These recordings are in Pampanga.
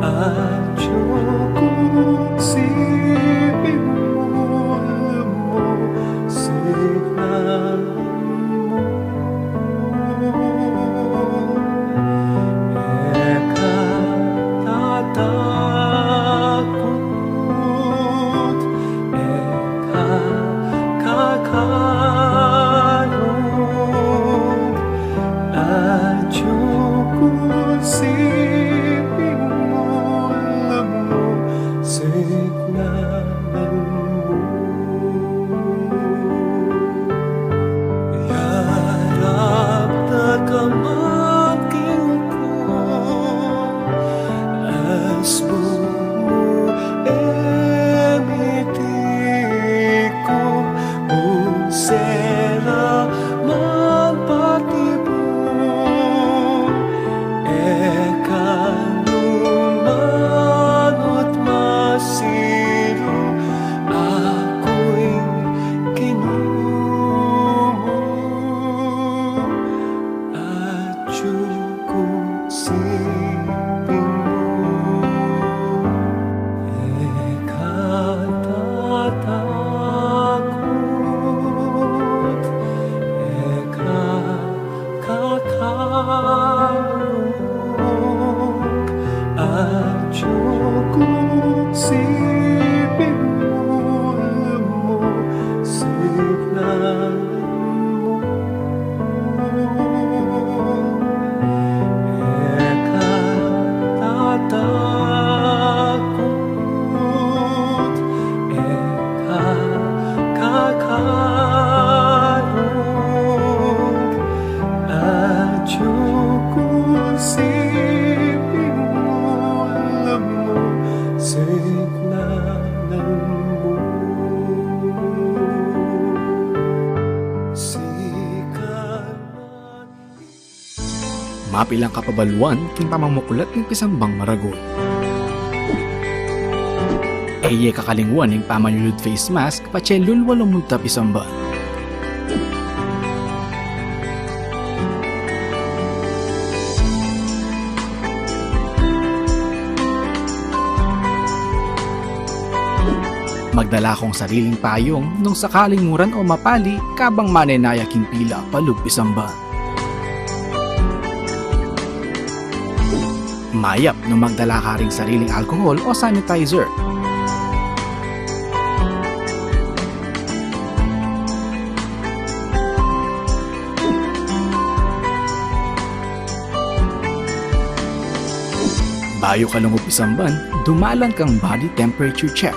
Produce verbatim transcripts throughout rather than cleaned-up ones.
Atiu ku siping mu, siknan mu. E ka tatakut, e ka kakalung, atiu ku siping mu, siknan mu. Yarap na ka man king ku, asbun mu e mitikum, unsera man patibun, e ka nu manut masilu, aku ing Ginu mu, atiu ku siping mu. E ka tatakut, e ka kakalung, atiu ku siping mu, siknan mu. E ka tatakut, e ka kakalung, atiu ku siping mu, siknan mu. Siknan. Mapilan kapabaluan king pamamuklat ning pisambang maragul. E ye kakalingwan ing pamanyulud face mask patse lulwa lumunta pisamban. Magdala kong sariling payung nung sakaling muran o mapali kabang manenaya king pila palub pisamban. Mayap nung magdala ka ring sariling alcohol o sanitizer. Bayu ka lungub pisamban, dumalan kang body temperature check.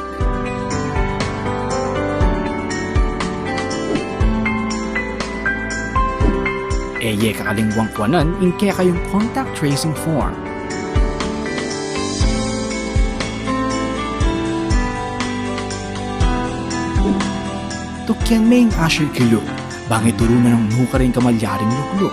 E ye kakalingwang kuanan ing kekayung contact tracing form. Tukian me ing usher kilub, bang ituru na nung nukarin ka malyaring lukluk.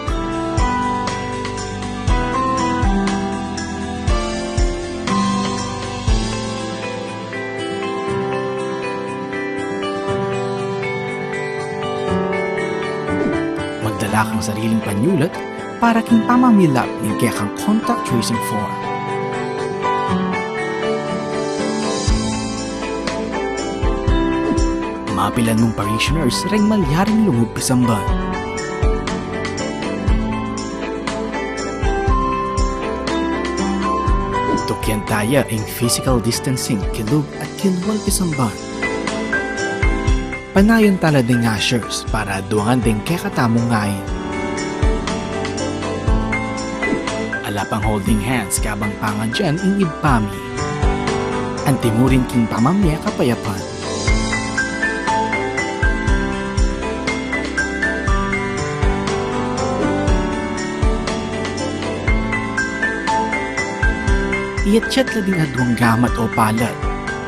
Magdala kang sariling panyulat para king pamamilap ning kekang contact tracing form. Mapilan mung parishioners reng malyaring lungub pisamban. Tukian taya ing physical distancing kilub at kilwal pisamban. Panayan tala ding ushers para duangan ding kekatamung ngain. Ala pang holding hands kabang pangadyan ing Ibpa mi. Antimurin king pamamie kapayapan. Iyatyat la ding aduang gamat o palad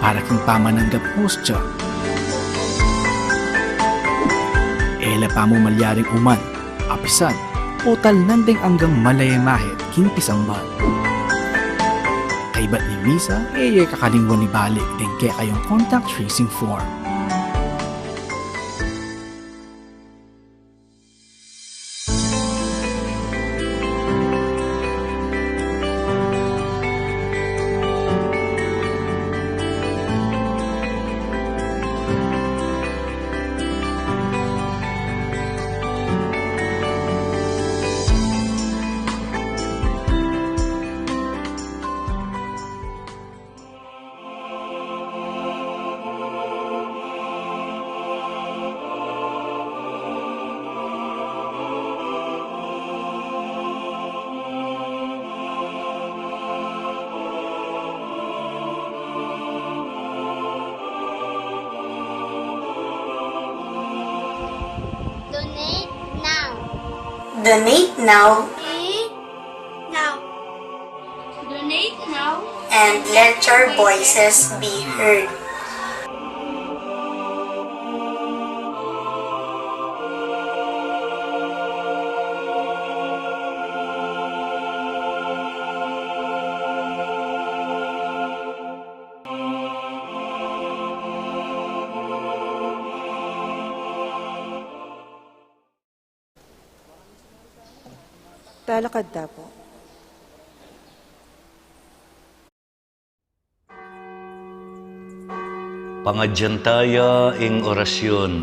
para king pamananggap hostya. E la pamu malyaring uman, apisan, o talnan deng anggang malayamahit king pisamban. Kaybat ning misa, e ye kakalingwan ibalik deng kekayung contact tracing form. Donate now. Donate now. Donate now. And let your voices be heard. Talakad ta pu. Pangadyan taya ing orasyon.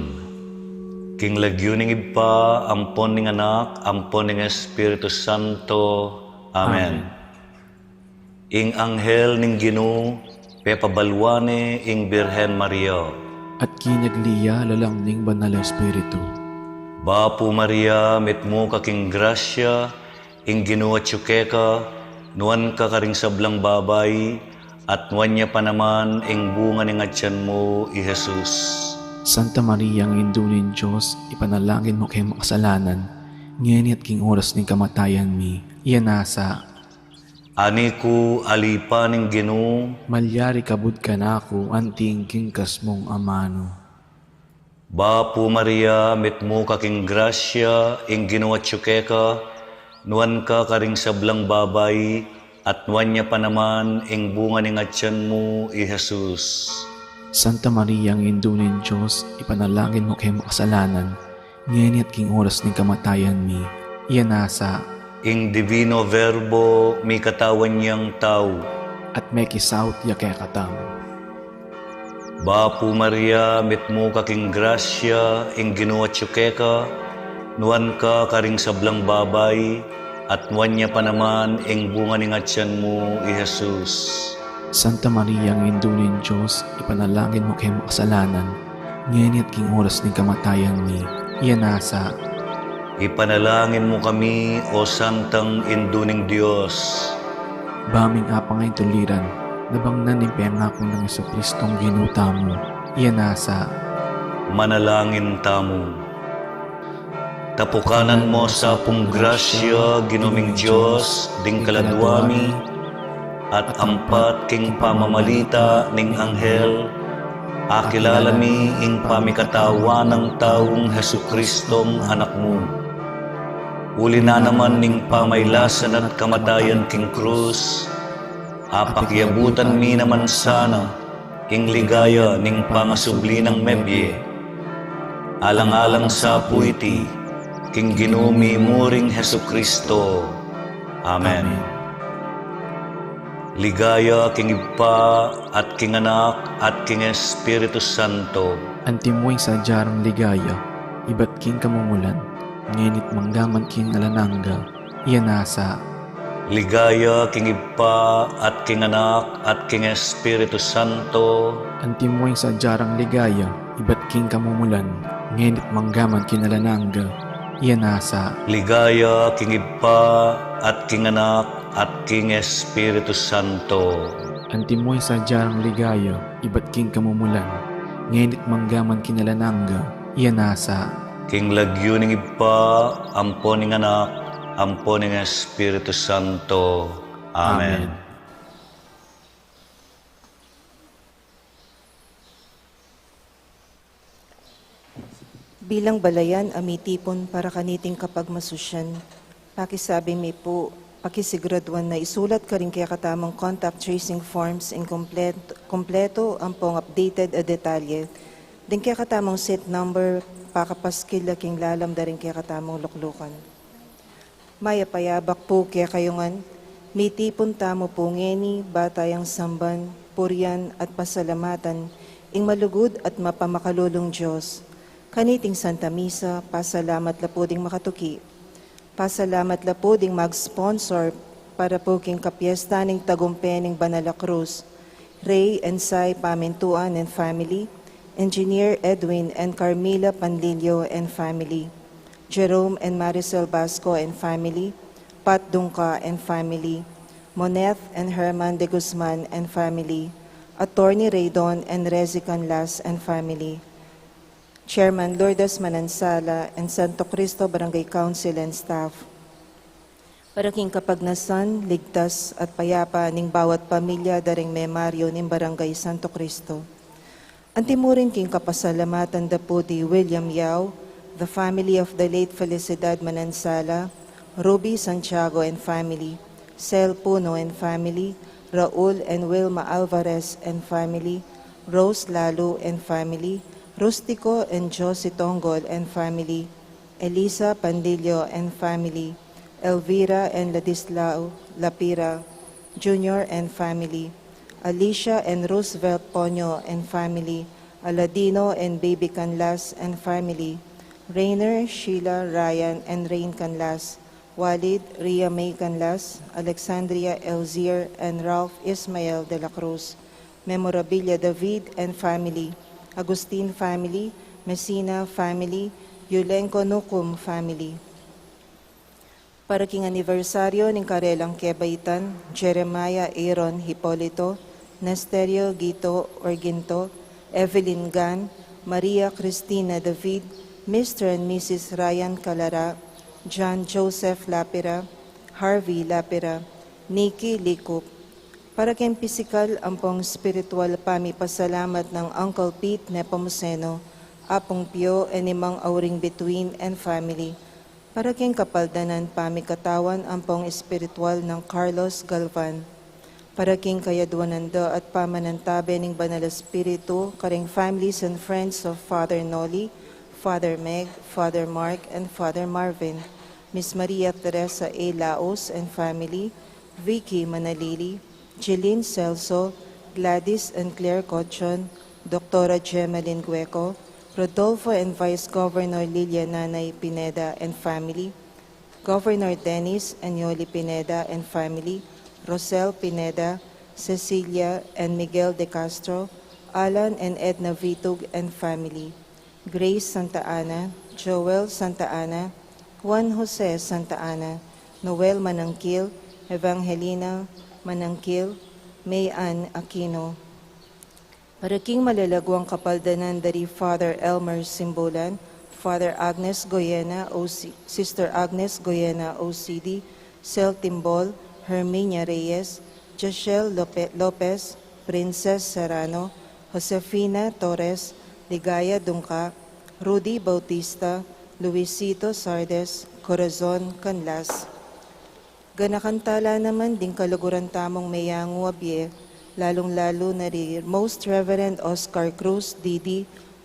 King lagyu ning Ibpa, ampon ning Anak, ampon ning Espiritu Santo. Amen. Amen. Ing anghel ning Ginu pepabalwan ne ing Birhen Maria. At kinagli ya lalam ning Banal a Espiritu. Bapu Maria, mitmu ka king grasya, ing Ginu atyu keka, nuan ka karing sablang babai, at nuan ya pa naman ing bunga ning atian mu, i Jesus. Santa Maria, Indu ning Dios, ipanalangin mu keng makasalanan, ngeni at king oras ning kamatayan mi. Iya nasa. Ani ku, alipan ning Ginu. Malyari kabud kanaku anting king kasmung amanu. Bapu Maria, mitmu ka king grasya, ing Ginu atyu keka, nuan ka karing sablang babai, at nuan ya pa naman ing bunga ning atian mu, i Jesus. Santa Maria, Indu ning Dios, ipanalangin mu keng makasalanan, ngeni at king oras ning kamatayan mi. Iya nasa. Ing Divino Verbo mikatawan yang tau. At mekisaut ya kekatamu. Bapu Maria, mitmu ka king grasya, ing Ginu atyu keka, nuan ka karing sablang babai, at nuan ya pa naman ing bunga ning atian mu, i Jesus. Santa Maria, Indu ning Dios, ipanalangin mu keng makasalanan, ngeni at king oras ning kamatayan mi. Iya nasa. Ipanalangin mu kami, O Santang Indu ning Dios. Baming apang ing tuliran, nabangnan ning pengaku nang Jesucristong Ginu tamu. Iya nasa. Manalangin tamu. Tapukanan mu sa pung grasya, Ginu ming Dios, ding kaladua mi, at ampat king pamamalita ning anghel, akilala mi ing pamikatawan nang taung Jesucristong Anak mu. Uli na naman ning pamailasan at kamatayan king krus, apakiabutan mi naman sana ing ligaya ning pangasubli nang mebie. Alang-alang sa pu iti, king Ginu mi muring Jesucristo. Amen. Amen. Ligaya king Ibpa, at king Anak, at king Espiritu Santo. Antimo ing sadya rang ligaya, ibat king kamumulan, ngeni't manggaman king alang angga. Iya nasa. Ligaya king Ibpa, at king Anak, at king Espiritu Santo. Antimo ing sadya rang ligaya, ibat king kamumulan, ngeni't manggaman king alang angga. Iya nasa. Ligaya king Ibpa, at king Anak, at king Espiritu Santo. Antimo ing sadya rang ligaya, ibat king kamumulan, ngeni't manggaman king alang angga. Iya nasa. King lagyu ning Ibpa, ampo ning Anak, ampo ning Espiritu Santo. Amen. Amen. Bilang balayan a mitipun para kaniting kapagmasusyan, pakisabi mi pu, pakisiguraduan na isulat karing kekatamung contact tracing forms ing kumplet-, kumpleto ampong updated a detalye ding kekatamung seat number, pakapaskil la king lalam da ring kekatamung luklukan. Mayap a yabak pu kekayu ngan, mitipun tamu pu ngeni, ba tayang samban, purian, at pasalamatan ing malugud at mapamakalulung Dios. Kaniting Santa Misa, pasalamat la pu ding makatuki. Pasalamat la pu ding mag-sponsor para pu king kapiesta ning tagumpe ning Banal a Krus. Ray and Sai Pamintuan and family, Engineer Edwin and Carmila Panlilio and family, Jerome and Maricel Basco and family, Pat Dungca and family, Moneth and Herman de Guzman and family, Attorney Raydon and Rezi Canlas and family, Chairman Lourdes Manansala, and Santo Cristo Barangay Council and staff. Para king kapagnasan, ligtas at payapa ning bawat pamilya da ring memaryo ning Barangay Santo Cristo. Antimurin king kapasalamatan da pu di William Yao, the family of the late Felicidad Manansala, Ruby Santiago and family, Sel Puno and family, Raul and Wilma Alvarez and family, Rose Lalu and family, Rustico and Josie Tongol and family, Elisa Pandillo and family, Elvira and Ladislao Lapira Junior and family, Alicia and Roosevelt Ponyo and family, Aladino and Baby Canlas and family, Rainer, Sheila, Ryan, and Rain Canlas, Walid, Ria May Canlas, Alexandria Elzir, and Ralph Ismael de la Cruz, Memorabilia David and family, Agustin family, Messina family, Yulenko Nukum family. Para king anibersaryo ning karelang kebaitan, Jeremiah Aaron Hipolito, Nesterio Gito Orginto, Evelyn Gan, Maria Cristina David, Mister and Missus Ryan Calara, John Joseph Lapira, Harvey Lapira, Nikki Likup. Para king pisikal ampong espiritual pamipasalamat nang Uncle Pete Nepomuceno, Apung Pio, and Imang Auring Bituin and family. Para king kapaldanan pamikatawan ampong espiritual nang Carlos Galvan. Para king kayadwanan da at pamanantabe ning Banal Espiritu, karing families and friends of Father Noli, Father Meg, Father Mark, and Father Marvin, Miss Maria Teresa A. Laos and family, Vicky Manalili, Jeline Celso, Gladys and Claire Cochon, Doctora Jemalyn Gueco, Rodolfo and Vice Governor Lilia Nanay Pineda and family, Governor Dennis and Yoli Pineda and family, Rosel Pineda, Cecilia and Miguel de Castro, Alan and Edna Vitug and family, Grace Santa Ana, Joel Santa Ana, Juan Jose Santa Ana, Noel Manangkil, Evangelina Manangkil, May Ann Aquino. Para king malalaguang kapaldanan dari Father Elmer Simbulan, Father Agnes Goyena, O C, Sister Agnes Goyena, O C D, Sel Timbol, Herminia Reyes, Jashel Lope-, Lopez, Princess Serrano, Josefina Torres, Ligaya Dungca, Rudy Bautista, Luisito Sardes, Corazon Canlas. Ganakan tala naman ding kaluguran tamung meyangu a bie, lalung-lalu na ri Most Reverend Oscar Cruz, D D,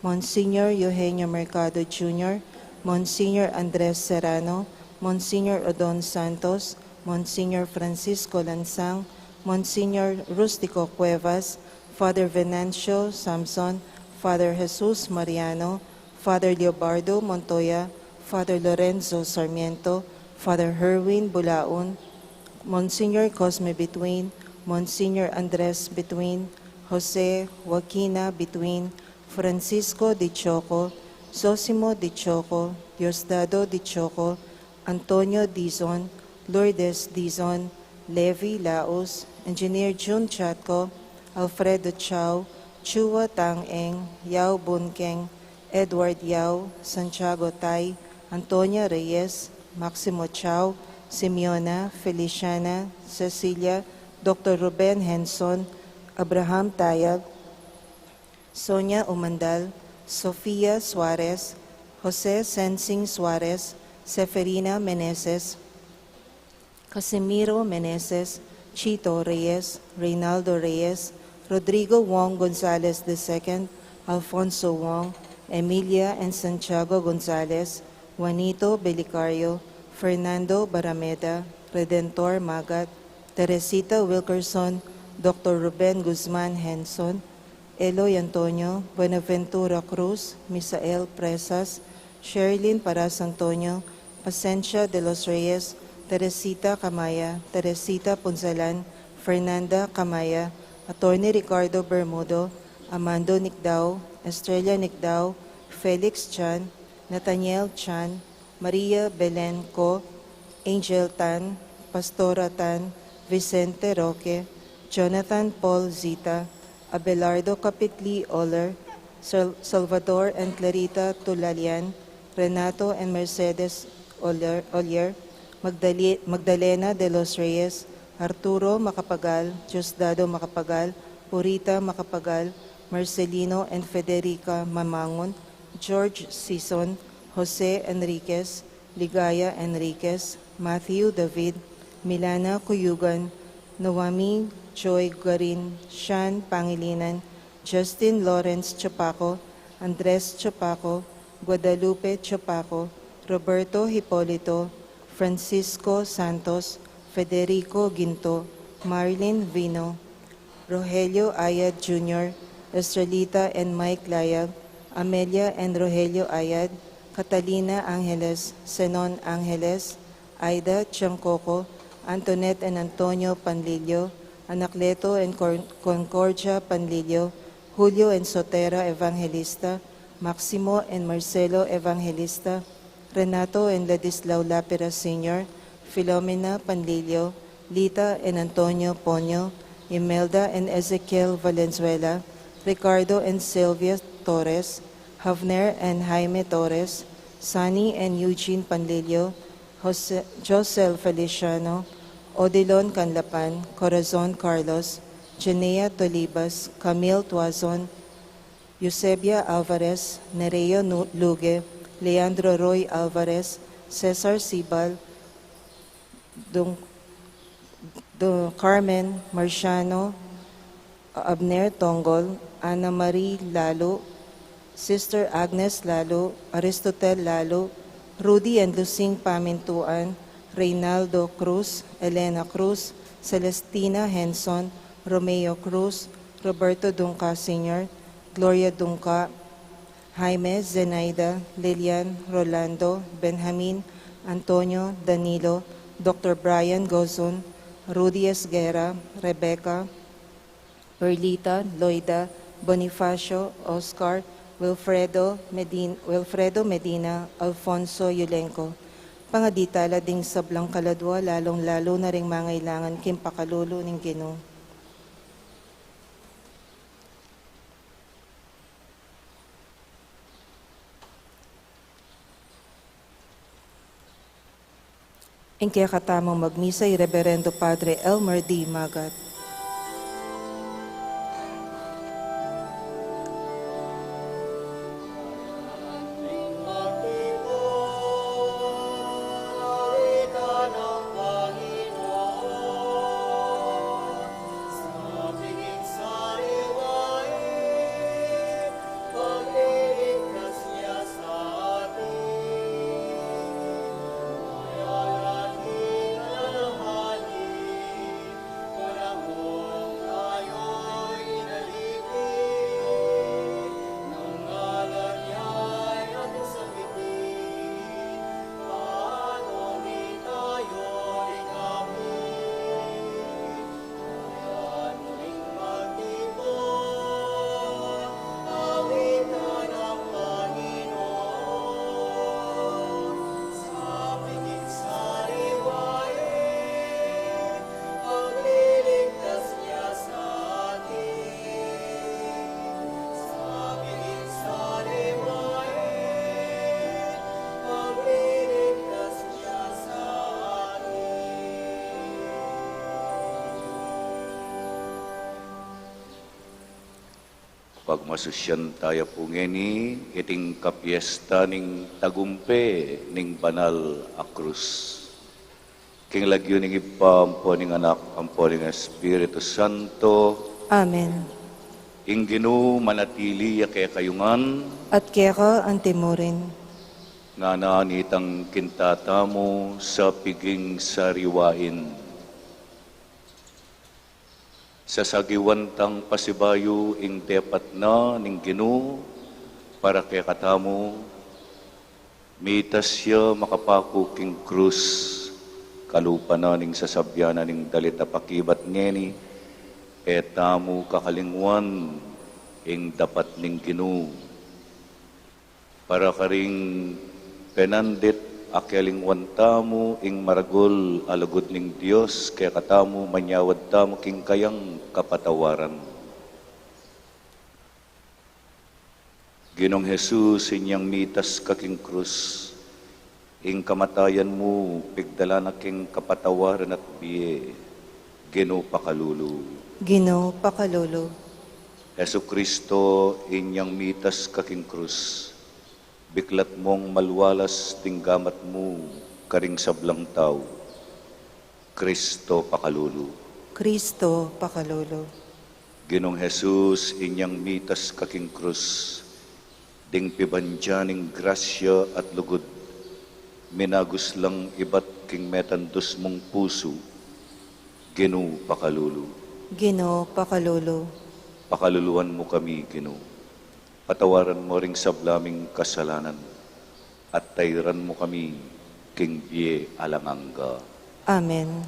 Monsignor Eugenio Mercado Junior, Monsignor Andres Serrano, Monsignor Odon Santos, Monsignor Francisco Lansang, Monsignor Rustico Cuevas, Father Venancio Samson, Father Jesus Mariano, Father Leobardo Montoya, Father Lorenzo Sarmiento, Father Herwin Bulaon, Monsignor Cosme Bituin, Monsignor Andres Bituin, Jose Joaquina Bituin, Francisco de Choco, Zosimo de Choco, Diosdado de Choco, Antonio Dizon, Lourdes Dizon, Levi Laos, Engineer Jun Chatco, Alfredo Chao, Chua Tang Eng, Yao Bun Keng, Edward Yao, Santiago Tai, Antonia Reyes, Maximo Chao, Simeona, Feliciana, Cecilia, Doctor Ruben Henson, Abraham Tayag, Sonia Umandal, Sofia Suarez, Jose Sensing Suarez, Seferina Meneses, Casimiro Meneses, Chito Reyes, Reynaldo Reyes, Rodrigo Wong Gonzalez the second, Alfonso Wong, Emilia and Santiago Gonzalez, Juanito Belicario, Fernando Barrameda, Redentor Magat, Teresita Wilkerson, Doctor Ruben Guzman Henson, Eloy Antonio, Buenaventura Cruz, Misael Presas, Sherilyn Paras Antonio, Pasencia de los Reyes, Teresita Camaya, Teresita Punzalan, Fernanda Camaya, Attorney Ricardo Bermudo, Amando Nicdao, Estrella Nicdao, Felix Chan, Nathaniel Chan, Maria Belen Co, Angel Tan, Pastora Tan, Vicente Roque, Jonathan Paul Zita, Abelardo Capitli Oller, Sal-, Salvador and Clarita Tulalian, Renato and Mercedes Olier, Olier, Magdali-, Magdalena de los Reyes, Arturo Macapagal, Diosdado Macapagal, Purita Macapagal, Marcelino and Federica Mamangon, George Sison, Jose Enriquez, Ligaya Enriquez, Matthew David, Milana Cuyugan, Noami Joy Garin, Shan Pangilinan, Justin Lawrence Chapaco, Andres Chapaco, Guadalupe Chapaco, Roberto Hipolito, Francisco Santos, Federico Ginto, Marlin Vino, Rogelio Ayad Junior, Estrelita and Mike Layag, Amelia and Rogelio Ayad, Catalina Angeles, Zenon Angeles, Aida Giancoco, Antoinette and Antonio Panlilio, Anacleto and Cor-, Concordia Panlilio, Julio and Sotera Evangelista, Maximo and Marcelo Evangelista, Renato and Ladislao Lapira Senior, Filomena Panlilio, Lita and Antonio Ponyo, Imelda and Ezekiel Valenzuela, Ricardo and Sylvia Torres, Havner and Jaime Torres, Sunny and Eugene Panlilio, Jose, Josel Feliciano, Odilon Canlapan, Corazon Carlos, Jenea Tolibas, Camille Tuazon, Eusebia Alvarez, Nereo Nu-, Luge, Leandro Roy Alvarez, Cesar Sibal, Dun-, Dun-, Carmen Marciano, Abner Tongol, Ana Marie Lalu, Sister Agnes Lalu, Aristotel Lalu, Rudy and Lusing Pamintuan, Reynaldo Cruz, Elena Cruz, Celestina Henson, Romeo Cruz, Roberto Dungca Senior, Gloria Dungca, Jaime, Zenaida, Lilian, Rolando, Benjamin, Antonio, Danilo, Doctor Brian Gozon, Rudy Esguerra, Rebecca, Perlita, Loida, Bonifacio, Oscar, Wilfredo Medin-, Wilfredo Medina, Alfonso Yulenco. Pangaditala ding sablang kaladua, lalung-lalu na ring mangailangan king pakalulu ning Ginu. Ing kekatamung magmisa i Reberendo Padre Elmer D. Magat. Pagmasusyan taya pu ngeni iting kapiesta ning tagumpe ning banal a krus. King lagyu ning Ibpa, ampo ning Anak, ampo ning Espiritu Santo. Amen. Ing Ginu manatili ya kekayu ngan. At keka antimurin. Ngana nitang kinta tamu sa piging sariwain. Sasagiwan tang pasibayu ing depat na ning Ginu para kekatamu, mitas ya makapaku king krus, kalupa na ning sasabyan na ning dalit a pakibat ngeni, e tamu kakalingwan ing dapat ning Ginu. Para karing penandit a kelingwan tamu ing maragul a lugud ning Dios kekatamu, manyawad tamu king kayang kapatawaran. Ginung Jesus, inyang mitas ka king krus, ing kamatayan mu, pigdala na king kapatawaran at bie, Ginu pakalulu. Ginu pakalulu. Jesucristo, inyang mitas ka king krus, biklat mung malwalas ding gamat mu karing sablang tau, Cristo pakalulu. Cristo pakalulu. Ginung Jesus, inyang mitas ka king krus, ding pibandian ning grasya at lugud, minagus lang ibat king metandus mung pusu, Ginu pakalulu. Ginu pakalulu. Pakaluluan mu kami, Ginu. Patawaran mu ring sabla ming kasalanan, at tairan mu kami king bie alang angga. Amen.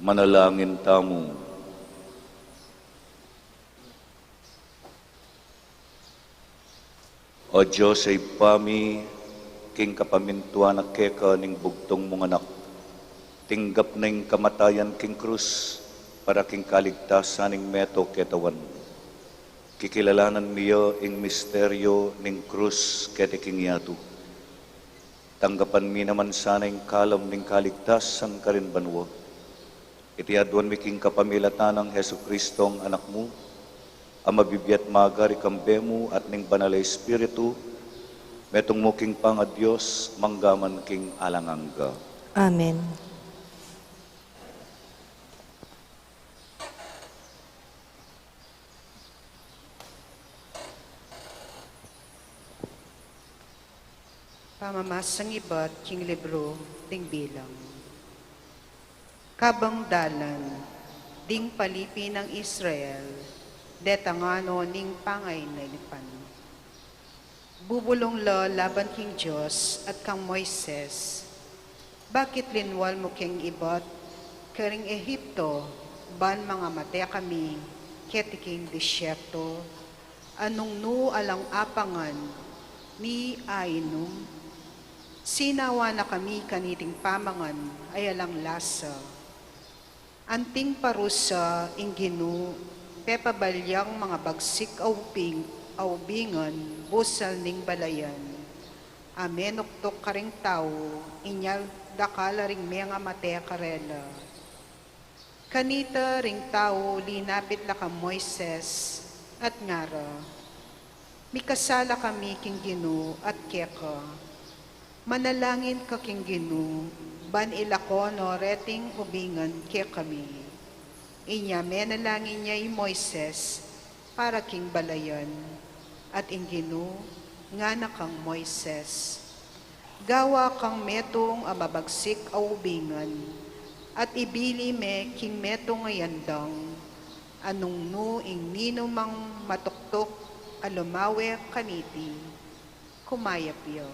Manalangin tamu. O Dios a Ibpa mi, king kapamintuan na keka ning bugtung mung Anak, tinggap na ing kamatayan king krus para king kaligtasan ning meto ketawan. Kikilalanan mi ya ing misteryo ning krus keti king yatu. Tanggapan mi naman sana ing kalam ning kaligtasan karin banua. Iti aduan mi king kapamilatan nang Jesucristong Anak mu, a mabibie at magari kambe mu at ning Banal a Espiritu, metung mu king pangaDios, mangga man king alang angga. Amen. Pamamasang ibat king libru ding Bilang. Kabang dalan ding palipi nang Israel, detang ngana ning pangainaipan. Bubulung la laban king Dios at kang Moises, "Bakit linwal mu keng ibat karing Egipto, ban mangamate kami?" keti king disyerto, a nung nu alang apangan ni ainum, sinawa na kami kaniting pamangan a alang lasa. Anting parusa ing Ginu, pepabalyang mangabagsik a ubing, a ubingan, busal ning balayan. A menuktuk karing tau, inya dakal la ring mengamate karela. Kanita ring tau linapit la kan Moises, at ngara, "Mikasala kami king Ginu at keka. Manalangin ka king Ginu, ban ilako no reting ubingan kekami." Inya menalangin ya i Moises para king balayan, at ing Ginu ngana kang Moises, "Gawa kang metung a mabagsik a ubingan, at ibili me king metung a yandang, a nung nu ing ninumang matuktuk a lumawe kaniti, kumayap ya."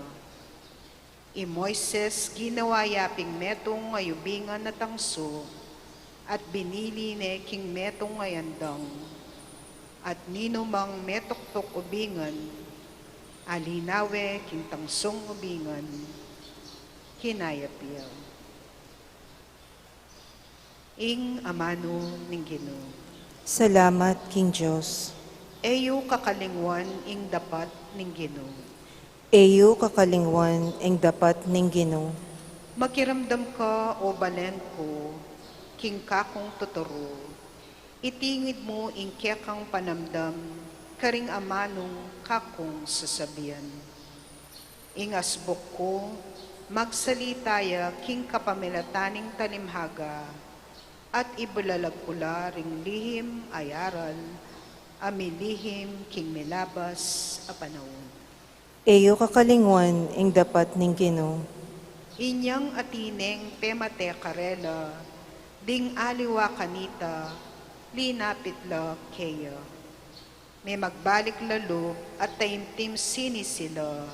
I Moises ginawa ya ping metung a ubingan a tangsu, at binili ne king metung a yandang, at ninumang metuktuk ubingan a linawe king tangsung ubingan, kinayap ya. Ing amanu ning Ginu. Salamat king Dios. E yu kakalingwan ing dapat ning Ginu. E yu kakalingwan ing dapat ning Ginu. Makiramdam ka, o balen ku, king kakung tuturu. Itingid mu ing kekang panamdam karing amanung kakung sasabian. Ing asbuk ku, magsalita ya king kapamilatan ning talimhaga, at ibulalag ku la ring lihim a aral a milihim king milabas a panaun. E yu kakalingwan ing dapat ning Ginu. Inyang atin neng pemate karela, ding aliwa kanita, linapit la keya. Memagbalik la lub at taimtim sinisila.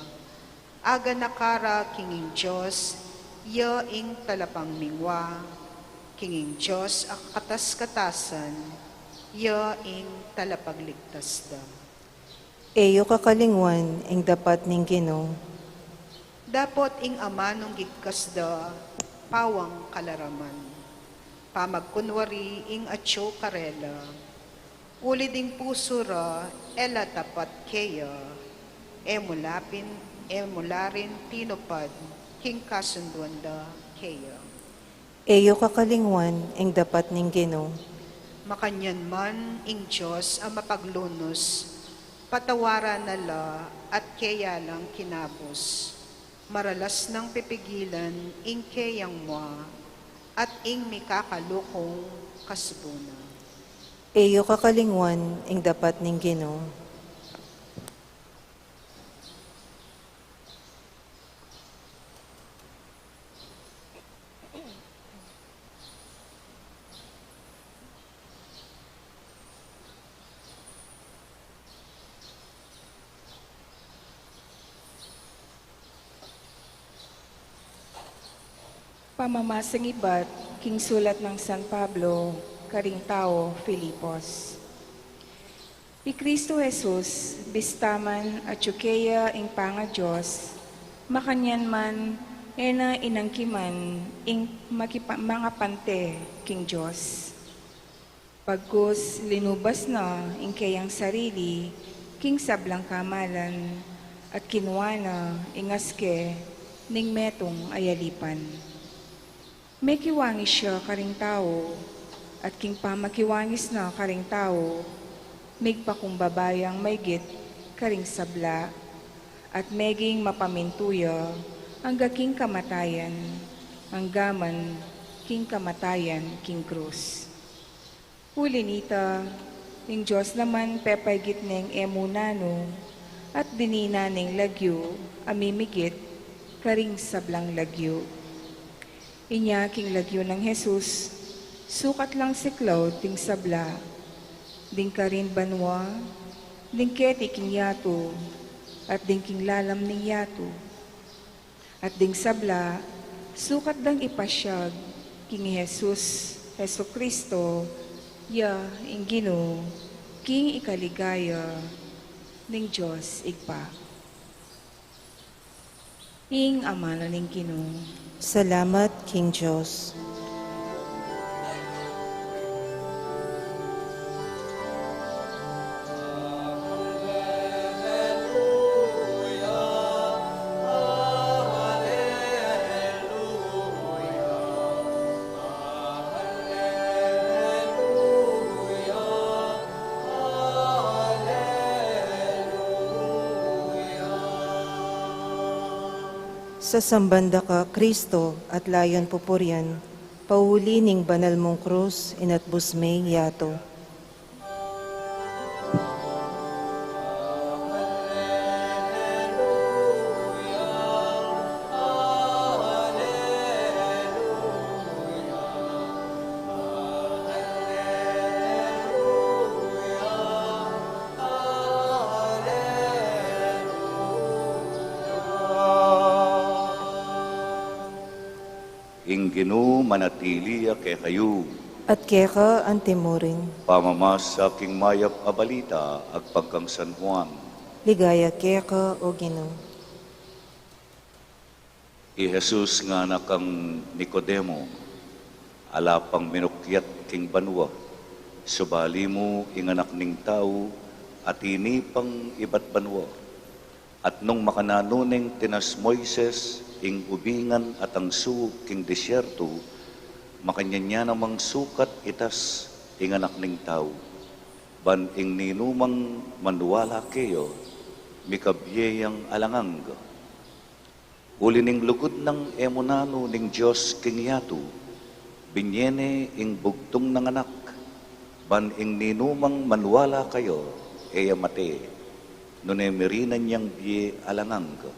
Aganaka ra king ing Dios, ya ing talapangmingwa, king ing Dios a kakatas-katasan, ya ing talapagligtas da. E yu kakalingwan ing dapat ning Ginu. Dapot ing amanung gigkas da, pawang kalaraman. Pamagkunwari ing atyu karela. Uli ding pusu ra, e la tapat keya, e mu la pin, e mu la rin tinupad king kasunduan da keya. E yu kakalingwan ing dapat ning Ginu. Makanyan man ing Dios a mapaglunus, patawaran na la at keya lang kinabus. Maralas nang pipigilan ing keyang mua, at ing mikakalukung kasubuna. E yu kakalingwan ing dapat ning Ginu. Pamamasang ibat king sulat nang San Pablo karing taga Filipos. I Cristo Jesus, bista man atyu keya ing pangaDios, makanyan man e na inangkiman ing makipa-, mangapante king Dios. Pagkus linubas na ing keyang sarili king sablang kamalan, at kinua na ing aske ning metung a yalipan. Mekiwangis ya karing tau, at king pamakiwangis na karing tau, migpakumbaba yang maigit karing sabla, at meging mapamintu ya angga king kamatayan, angga man king kamatayan king krus. Uli nita, ing Dios naman pepaigit neng e mu nanu, at dinina neng lagyu a mimigit karing sablang lagyu. Inya king lagyu nang Jesus, sukat lang siklaud ding sabla, ding karin banua, ding keti king yatu, at ding king lalam ning yatu. At ding sabla, sukat dang ipasiag king Jesus, Jesucristo, ya ing Ginu, King ikaligaya ning Dios Ibpa. Ing amanu ning Ginu. Salamat king Dios. Sasamban da ka, Kristo, at layun pupurian, pauli ning banal mung krus, inatbus me ing yatu. Ing Ginu manatili ya kekayu. At keka antimurin. Pamamasa king mayap a balita agpang kang San Juan. Ligaya keka, O Ginu. I Jesus ngana kang Nicodemo, ala pang minukyat king banua, subali mu ing Anak ning Tau, atin pang ibat banua. At nung makananu neng tinas Moises ing ubingan at angsu king disyertu, makanyan ya namang sukat itas ing Anak ning Tau, ban ing ninumang maniwala keya, mikabie yang alang angga. Uli ning lugud nang e mu nanu ning Dios king yatu, binye ne ing bugtung nang Anak, ban ing ninumang maniwala kaya, e ya mate, nune mirinan yang bie alang angga.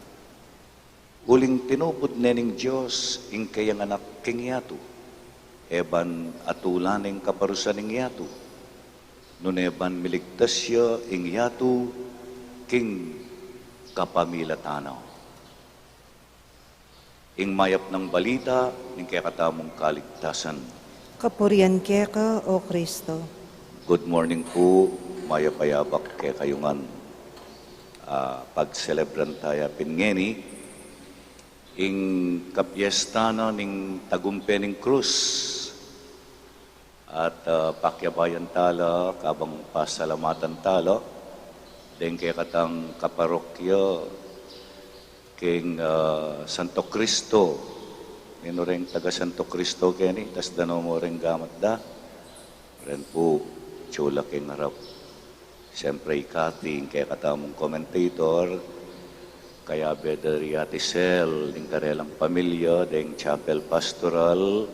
Uling tinupud ne ning Dios ing kayang Anak king yatu, e ban atulan ne ing kaparusan ning yatu, nune ban miligtas ya ing yatu king kapamilatan na. Ing mayap nang balita ning kekatamung kaligtasan. Kapurian keka, O Kristo. Good morning pu, mayap a yabak kekayu ngan. Ah, pagselebran taya pin ngeni ing kapiesta na ning tagumpe ning krus. At, ah, pakyabayan tala, kabang pasalamatan tala deng kekatang kaparokya king, ah, Santo Cristo. Ninu reng taga Santo Cristo keni, tas danu mu reng gamat da. Ren pu, tsula king arap. Siyempre, i Kathy, ing kekatamung commentator, kayabe da ri Ate Sel, ding karelang pamilya, deng Chapel Pastoral,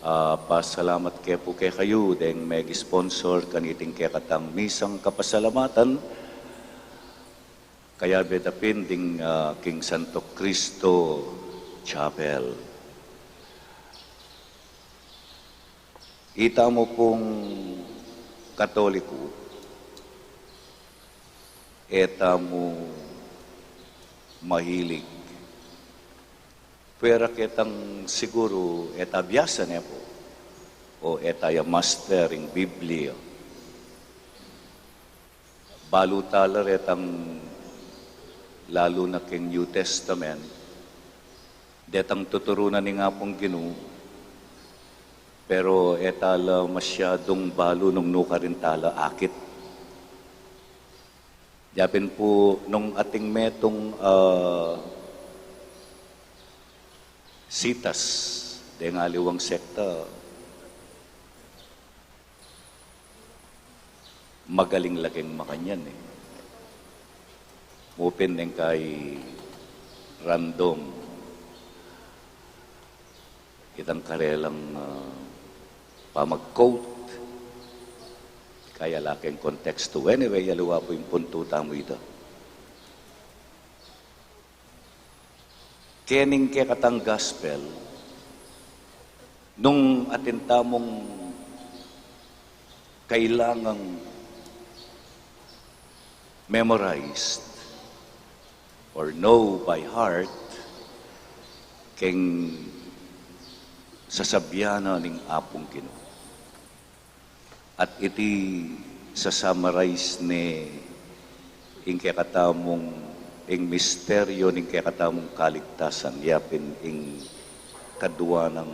ah, pasalamat ke pu kekayu, deng meg-sponsor kaniting kekatang misang kapasalamatan, kayabe da pin ding, ah, king Santo Cristo Chapel. Itamu pung Katoliko, e tamu mahilig. Pwera ketang siguru e ta biasa ne pu, o e ta ya master ing Biblia. Balu tala retang, lalu na king New Testament, detang tuturu na ning Apung Ginu, pero e tala masyadung balu nung nukarin tala akit. Dya pin pu nung ating metung, ah, sitas deng aliwang sekta, magaling la keng makanyan e. Mu pin deng kai random itang karelang, ah, pamag-quote. Kaya la keng kontekstu. Anyway, aliwa pu ing puntu tamu ita. Kening kekatang gospel, nung atin tamung kailangang memorized or know by heart, keng sasabyan na ning Apung Ginu. At iti Sa-summarize ne ing kekatamung, ing misteryo ning kekatamung kaligtasan, yapin ing kadua nang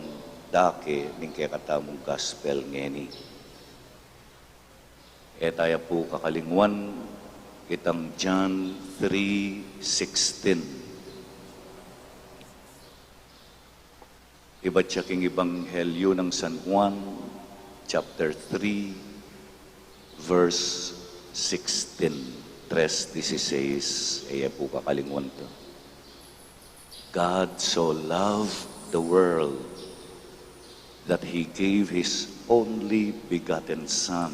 dake ning kekatamung gospel ngeni. E taya pu kakalingwan itang John three sixteen. Ibat ya king Ebanghelyo nang San Juan, chapter three, verse sixteen, tres dieciséis, e ya pu kakalingwan ta. God so loved the world that he gave his only begotten Son,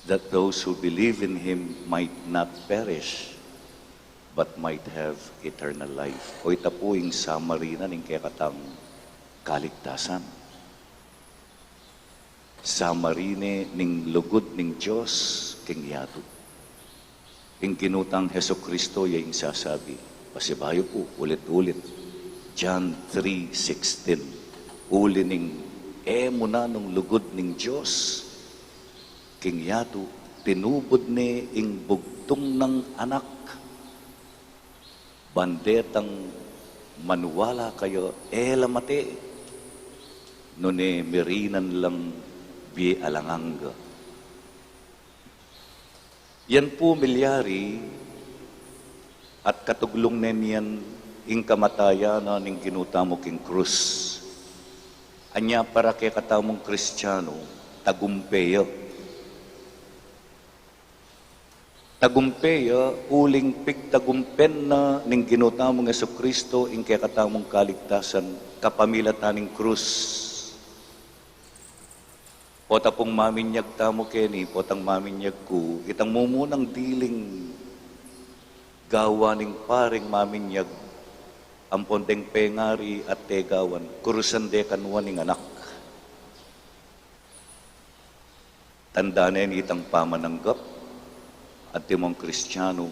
that those who believe in him might not perish, but might have eternal life. O ita pu ing summary na ning kekatang kaligtasan. Summary ne ning lugud ning Dios king yatu. Ing Ginu tang Jesucristo ya ing sasabi. Pasibayu pu, ulit-ulit. John three sixteen. Uli ning e mu na nung lugud ning Dios king yatu, tinubud ne ing bugtung nang anak. Ban detang maniwala kaya e la mate, nune mirinan lang bie alang angga. Yan pu milyari at katuglung ne niyan ing kamatayan na ning Ginu tamu king krus. Anya para kekatamung Kristianu, tagumpe ya. Tagumpe ya, uling pigtagumpen na ning Ginu tamung Jesucristo ing kekatamung kaligtasan kapamilatan ning krus. Pota pung maminyag tamu keni, potang maminyag ku, itang mumunang diling gawa ning paring maminyag, ampon deng pengari at tegawan, kurusan de kanwan ing anak. Tanda ne nitang pamananggap, antimong Kristianu,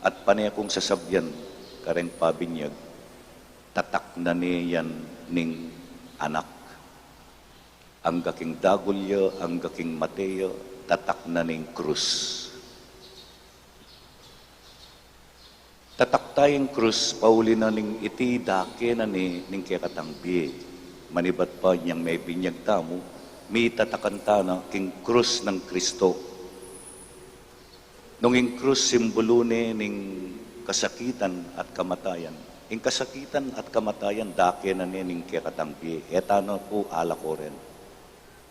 at pane kung sasabian, kareng pabinyag, tataknan ne yan ning anak. Angga king dagul ya, angga king mate ya, tataknan ning krus. Tatak taya ing krus, pauli na ning iti dake na ne ning kekatang bie. Manibat pa inyang mebinyag tamu, mitatakan tana king krus nang Kristo. Nung ing krus simbulu ne ning kasakitan at kamatayan. Ing kasakitan at kamatayan, dake na ne ning kekatang bie. E tana pu alako ren.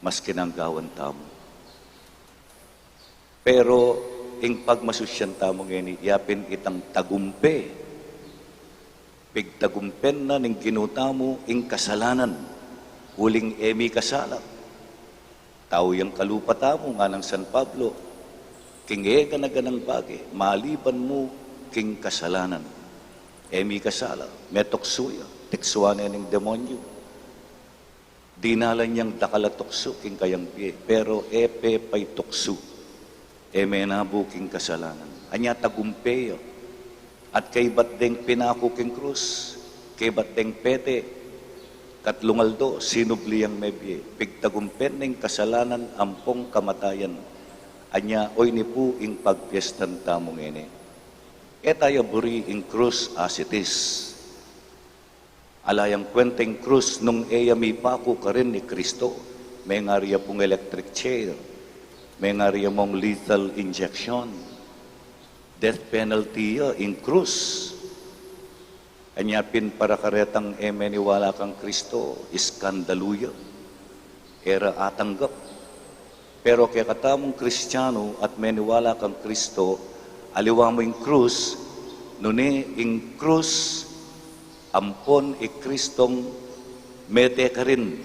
Mas kinanggawan tamu. Pero ing pagmasusyan tamu ngeni, yapin itang tagumpe. Pigtagumpen na ning Ginu tamu ing kasalanan, uling e mi kasala. Tau yang kalupa tamu, nganang San Pablo, king e gana-ganang bage, maliban mu king kasalanan. E mi kasala, metuksu ya, tuksuan ne ning demonyu. Dinalan yang dakal a tuksu king kayang bie, pero e pe paituksu, e menabu king kasalanan. Anya tagumpe ya. At kaybat deng pinaku king krus, kaybat deng pete, katlung aldo, sinubli yang mebie, pigtagumpen ning kasalanan ampong kamatayan. Anya, oyni pu ing pagpiestan tamu ngeni. E taya buri ing krus as it is. Ala yang kwenta ing krus nung e ya mipaku karin i Kristo, mengari ya pung electric chair, mengari ya mung lethal injection, death penalty ya ing krus. Anya pin para karetang e meniwala kang Kristo, iskandalu ya, e ra atanggap. Pero kekatamung Kristianu at meniwala kang Kristo, aliwa mu ing krus, nune ing krus ampon i Kristong mete karin,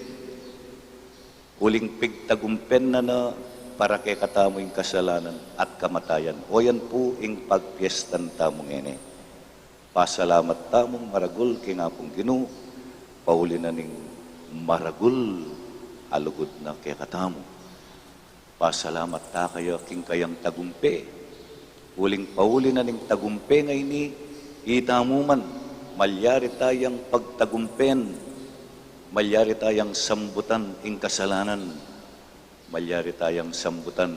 uling pigtagumpen na na para kekatamu ing kasalanan at kamatayan. O yan pu ing pagpiestan tamu ngeni. Pasalamat tamung maragul king Apung Ginu, pauli na ning maragul a lugud na kekatamu. Pasalamat ta kaya king kayang tagumpe. Uling pauli na ning tagumpe ngeni, itamu man, malyari tayang pagtagumpen, malyari tayang sambutan ing kasalanan. Malyari tayang sambutan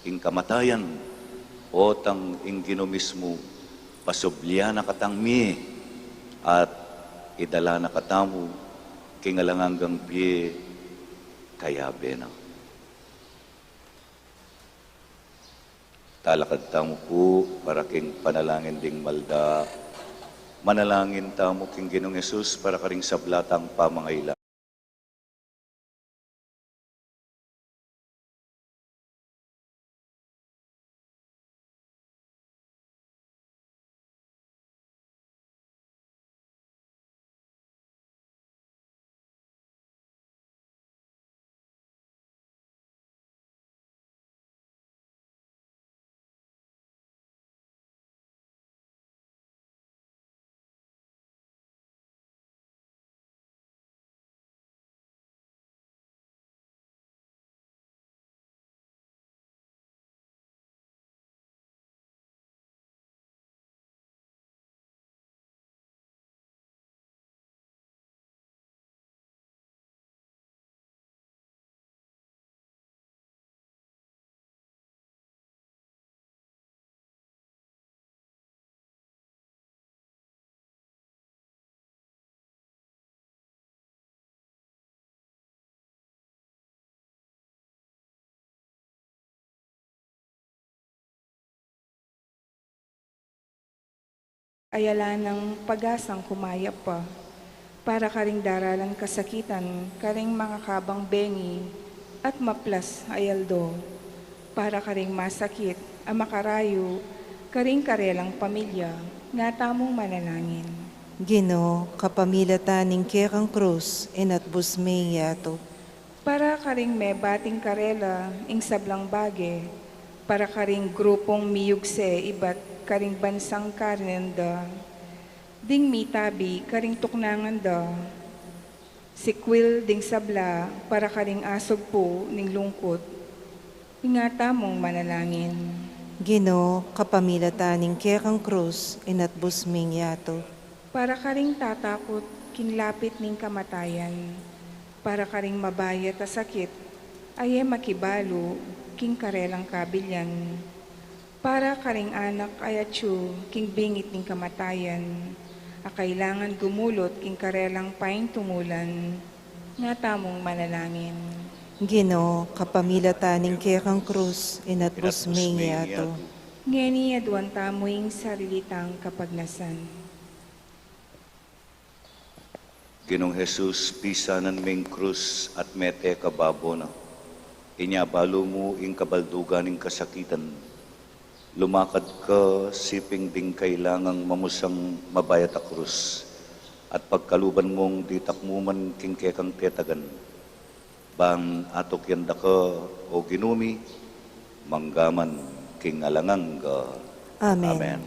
ing kamatayan, o tang ing Ginu mismu, pasublian na katang mie, at idala na katamu king alang anggang bie, kayabe na. Talakad tamu pu para king panalangin ding malda. Manalangin tamu king Ginung Jesus para karing sabla tang pamangailangan. Ayala nang pag-asang kumayap pa, para karing daralan kasakitan karing makakabang bengi at maplas a aldo, para karing masakit a makarayu karing karelang pamilya, nga tamung manalangin. Ginu, kapamilatan ning kekang krus, inatbus me ing yatu. Para karing mebating karela ing sablang bage, para karing grupung miyugse ibat karing bansang karinan da, ding mitabi karing tuknangan da, sikwil ding sabla para karing asugpu ning lungkut, ing atamung manalangin. Ginu, kapamilatan ning kekang krus, inatbus me ing yatu. Para karing tatakut king lapit ning kamatayan, para karing mabayat a sakit a e makibalu king karelang kabilian, para karing anak a atyu king bingit ning kamatayan, a kailangan gumulut king karelang paintumulan, nga tamung manalangin. Ginu, kapamilatan ning kekang krus, inatbus me ing yatu. Ngeni aduan tamu ing sarili tang kapagnasan. Ginung Jesus, pisanan me ing krus at mete ka babo na. Inya balu mu ing kabaldugan ning kasakitan. Lumakad ka siping ding kailangang mamusang mabayat a krus, at pagkaluban mung ditak mu man king kekang tetagan. Bang atukyan da ka, o Ginu mi, manggaman king alang angga. Amen. Amen.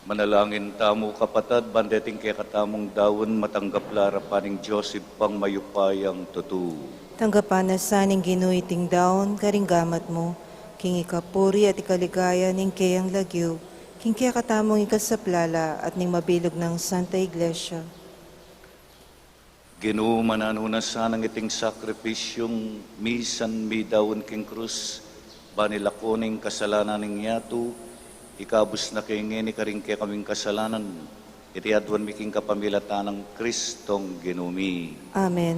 Manalangin tamu, kapatad, ban deting kekatamung daun matanggap la arapan ning Dios Ibpang mayupayang tutu. Tanggapan na sa ning Ginu iting daun karing gamat mu, king ikapuri at ikaligaya ning keyang lagyu, king kekatamung ikasaplala at ning mabilug nang Santa Iglesia. Ginu, mananu na sanang iting sakripisyung misan midaun king krus, ban ilako ning kasalanan ning yatu, ikabus na ke ngeni karing kekaming kasalanan, iti aduan mi king kapamilatan nang Kristong Ginu mi. Amen.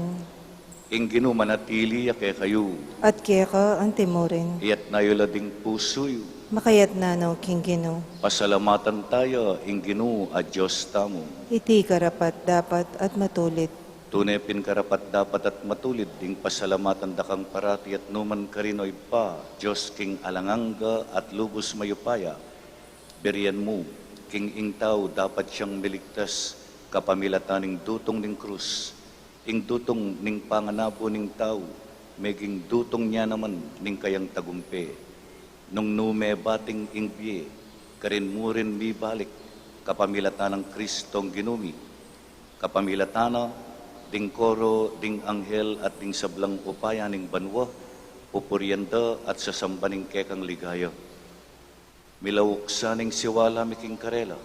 Ing Ginu manatili ya kekayu. At keka antimurin. Iyatna yu la ding pusu yu. Makayatna no king Ginu. Pasalamatan taya ing Ginu a Dios tamu. Iti karapat-dapat at matulid. Tune pin karapat-dapat at matulid ing pasalamatan da kang parati at numan karin, o Ibpa, Dios king alang angga at lubus mayupaya. Birian mu king ing tau dapat yang miligtas kapamilatan ning dutung ning krus, ing dutung ning panganabu ning tau, meging dutung ya naman ning kayang tagumpe. Nung nu mebating ing bie, karin mu rin mibalik kapamilatan nang Kristong Ginu mi. Kapamilatan na, ding koro, ding anghel at ding sablang upaya ning banua, pupurian da at sasamban ing kekang ligaya. Milauk sa ning siwala mi king karela,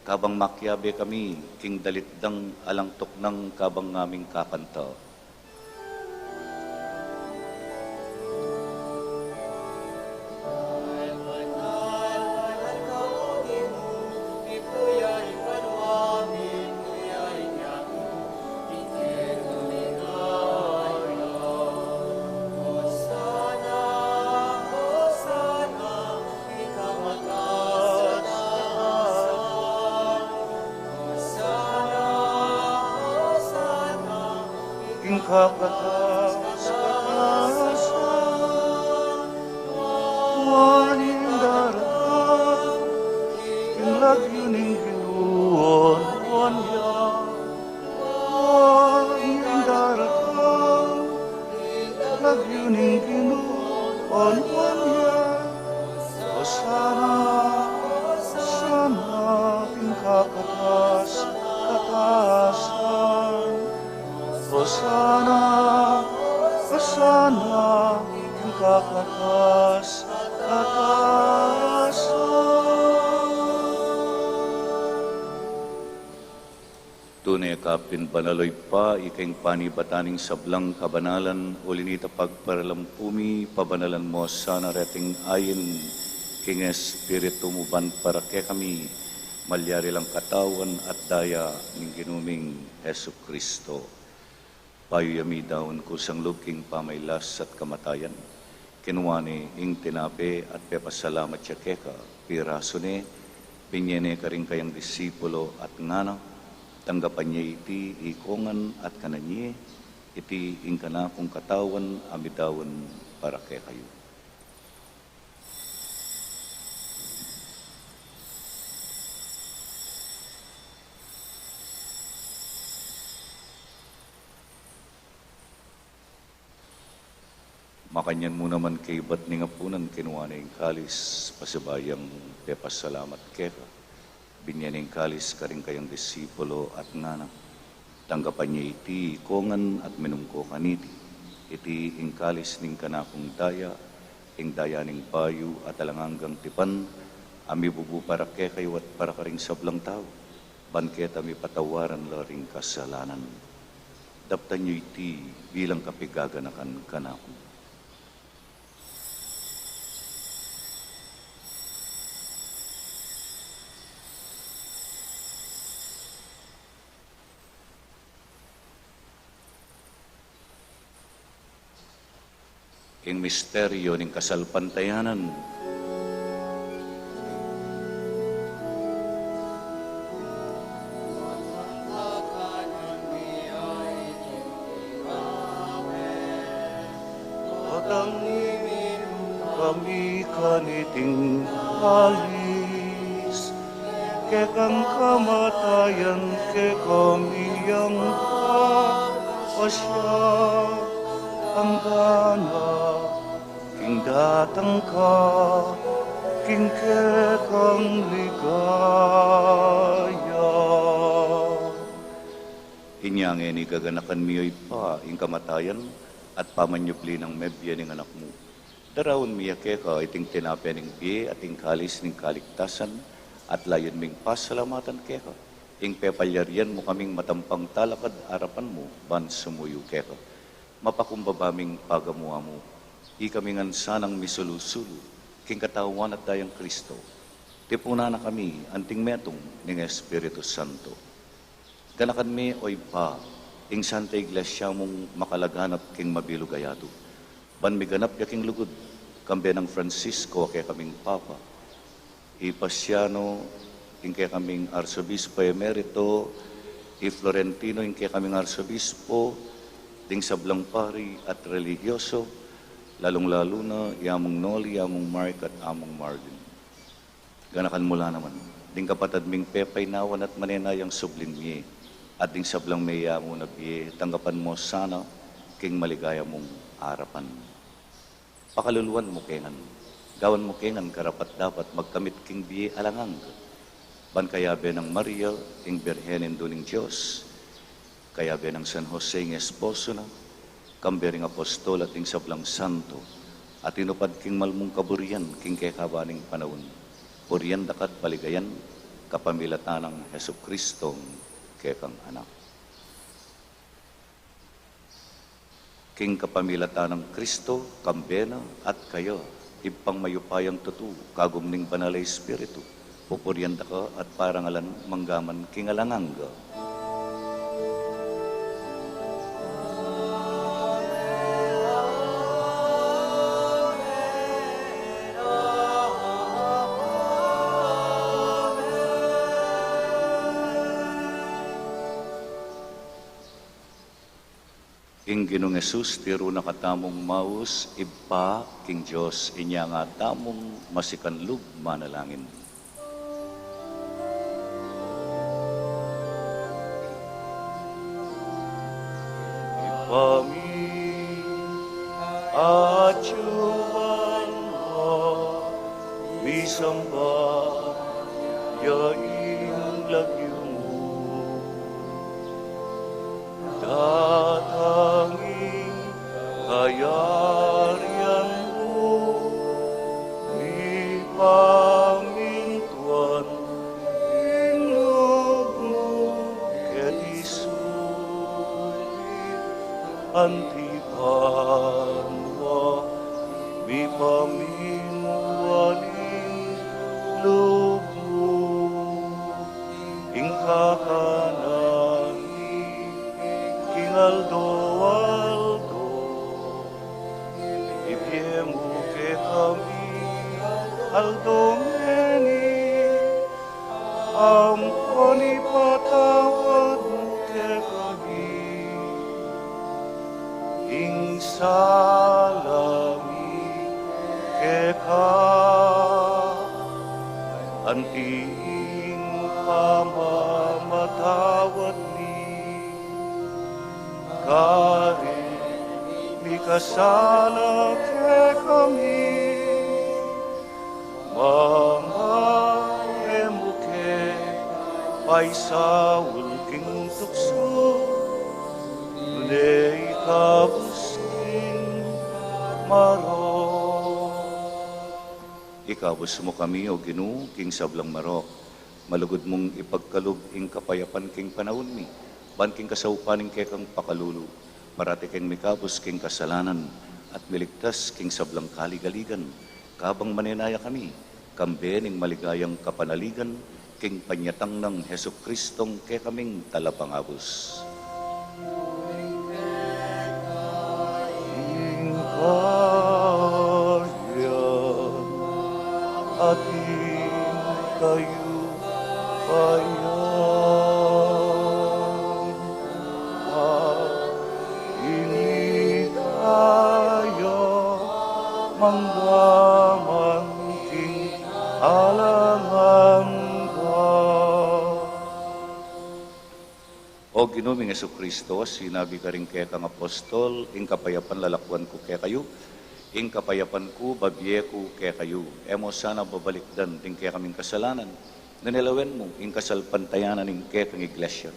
kabang makiabe kami king dalit dang alang tuknang kabang ngaming kakanta. King kakatas-katasan, nuan ing daratang king lagyu ning Ginu, o nuan ya. Nuan ing daratang king lagyu ning Ginu, o nuan ya. Hosana, Hosana king kakatas-katasan. Hosana, Hosana king kakatas-katasan. Tune ka pin banal, o Ibpa, ika ing panibatan ning sablang kabanalan, uli na nita pagparalampu mi, pabanalan mu sana reting ain king Espiritu mu ban para kekami malyari lang katawan at daya ning Ginu ming Jesucristo. Bayu ya midaun kusang lub king pamailas at kamatayan, kinua ne ing tinape at pepasalamat ya keka, pirasu ne, binie ne karing kayang disipulo at ngana: Tanggapan ye iti ikong ngan at kanan ye, iti ing kanakung katawan a midaun para kekayu. Makanyan mu naman kaibat ning apunan, kinua ne ing kalis, pasibayu yang pepasalamat keka, binie ne ing kalis karing kayang disipulo at ngana: Tanggapan ye iti ikong ngan at minum ko kaniti. Iti ing kalis ning kanakung daya, ing daya ning bayu at alang anggang tipan, a mibubu para kekayu at para karing sablang tau, ban keta mipatawaran la ring kasalanan. Daptan yu iti bilang kapigaganakan kanaku. Ing misteryo ning kasalpantayanan. At nung minum kami kaniting kalis, kekang kamatayan kekami yang papasya, anggang king datang ka. ing kekang ligaya. Inya ngeni gaganakan mi, O Ibpa, ing kamatayan at pamanyubli nang mebie ning Anak mu. Daraun mi ya keka iting tinape ning bie at ing kalis ning kaligtasan, at layun ming pasalamatan keka ing pepalyarian mu kaming matampang talakad arapan mu ban sumuyu keka. Mapakumbaba ming pagamu-amu, ikami ngan sanang misulu-sulu king katawan at dayang Kristo. Tipunan na kami anting metung ning Espiritu Santo. Ganakan me, O Ibpa, ing Santa Iglesia mung makalaganap king mabilug a yatu, ban miganap ya king lugud, kambe nang Francisco a kekaming Papa, i Paciano ing kekaming Arsobispo Emerito, i Florentino ing kekaming Arsobispo, ding sablang pari at relihiyoso, lalung-lalu na i Among Noli, Among Mark at Among Marvin. Ganakan mu la naman ding kapatad ming pepainawan at manenayang subling mie, at ding sablang meyamu na bie, tanggapan mu sana king maligaya mung arapan. Pakaluluan mu ke ngan, gawan mu ke ngan karapat-dapat magkamit king bie alang angga, ban kayabe nang Maria, ing Birhen Indu ning Dios, kayabe nang San Jose ing esposo na, kambe ring apostol at ing sablang santo a tinupad king malmung kaburian king kekaba ning panaun, purian da ka at paligayan kapamilatan nang Jesucristong kekang Anak. King kapamilatan nang Kristo, kambe na at kaya, Ibpang mayupayang tutu, kagum ning Banal a Espiritu, pupurian da ka at parangalan manggaman king alang angga. Ing Ginung Jesus, tiru na katamung maus, Ibpa, king Dios, inya nga tamung masikanlub manalangin. Ibpa mi, atiu ka banua, misamban ya ing lagyu mu. Datang ing kayarian mu, mipamintuan ing lub mu keti sulip anti banua, mipamintuan ing lub mu. Ing kakanan mi king aldo-aldo, ibie mu kekami aldo ngeni, ampon ipatawad mu kekami ing sala mi keka, anti ing pamamatawad mi karing mikasala kekami, manga e mu ke paisaul king tuksu, nune ikabus king marok. Ikabus mu kami, O Ginu, king sablang marok. Malugud mung ipagkalub ing kapayapan king panaun mi, ban king kasaupan ning kekang pakalulu, parati keng mikabus king kasalanan, at miligtas king sablang kaligaligan, kabang manenaya kami, kambe ning maligayang kapanaligan, king panyatang nang Jesucristong kekaming Talapangabus. Ing kayarian, at ing kayupayan, at ing ligaya, manggaman king alang angga. O Ginu ming Jesucristo, sinabi karing kekang apostol, ing kapayapan lalakuan ku kekayu, Ing kapayapan ku, babie ku kekayu. E mo sana babalikdan ding kekaming kasalanan, nune lawen mu ing kasalpantayanan ning kekang Iglesia.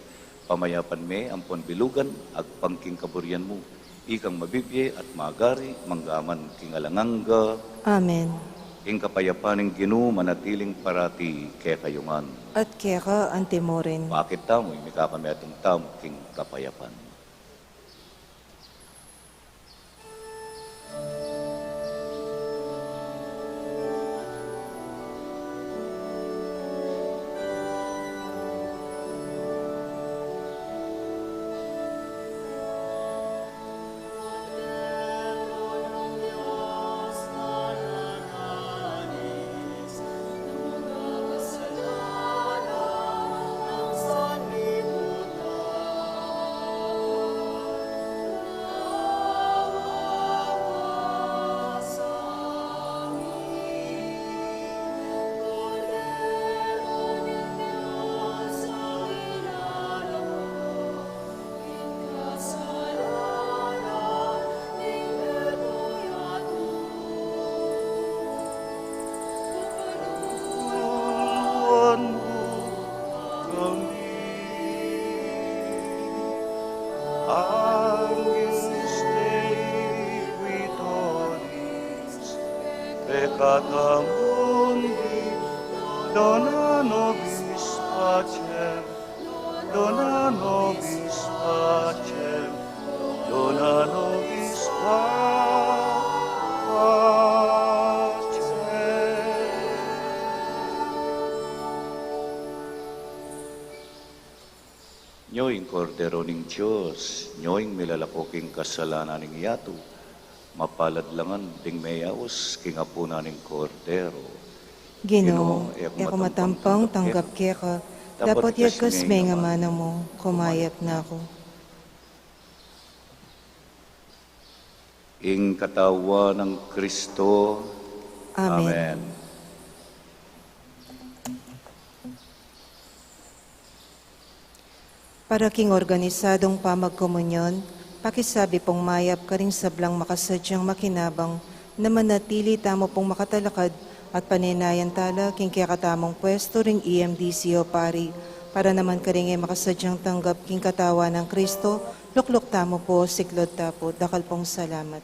Pamayapan me ampon bilugan, agpang king kaburian mu, ikang mabibie at magari, mangga man king alang angga. Amen. Ing kapayapan ning Ginu manatiling parati kekayu ngan. At keka antimurin. Makit tamu ing mikakametung tamu king kapayapan. Agnus Dei qui tollis peccata mundi, dona nobis pacem, dona nobis pacem, dona nobis pacem. Nyo ing Kordero ning Dios, nyo ing milalako king kasalanan ning yatu. Mapalad la ngan ding meyaus king apunan ning Kordero. Ginu, e ku matampang tanggap keka, dapot yagkas me ing amanu mu, kumayap na ku. Ing katawan nang Kristo. Amen. Amen. Para king organisadong pamagkomunyon, pakisabi pung mayap karing sablang makasadyang makinabang na manatili tamu pung makatalakad at panenayan tala king kekatamung pwestu ring E M D C o pari, para naman karing e makasadyang tanggap king katawan nang Kristo, lukluk tamu pu, siklaud ta pu. Dakal pung salamat.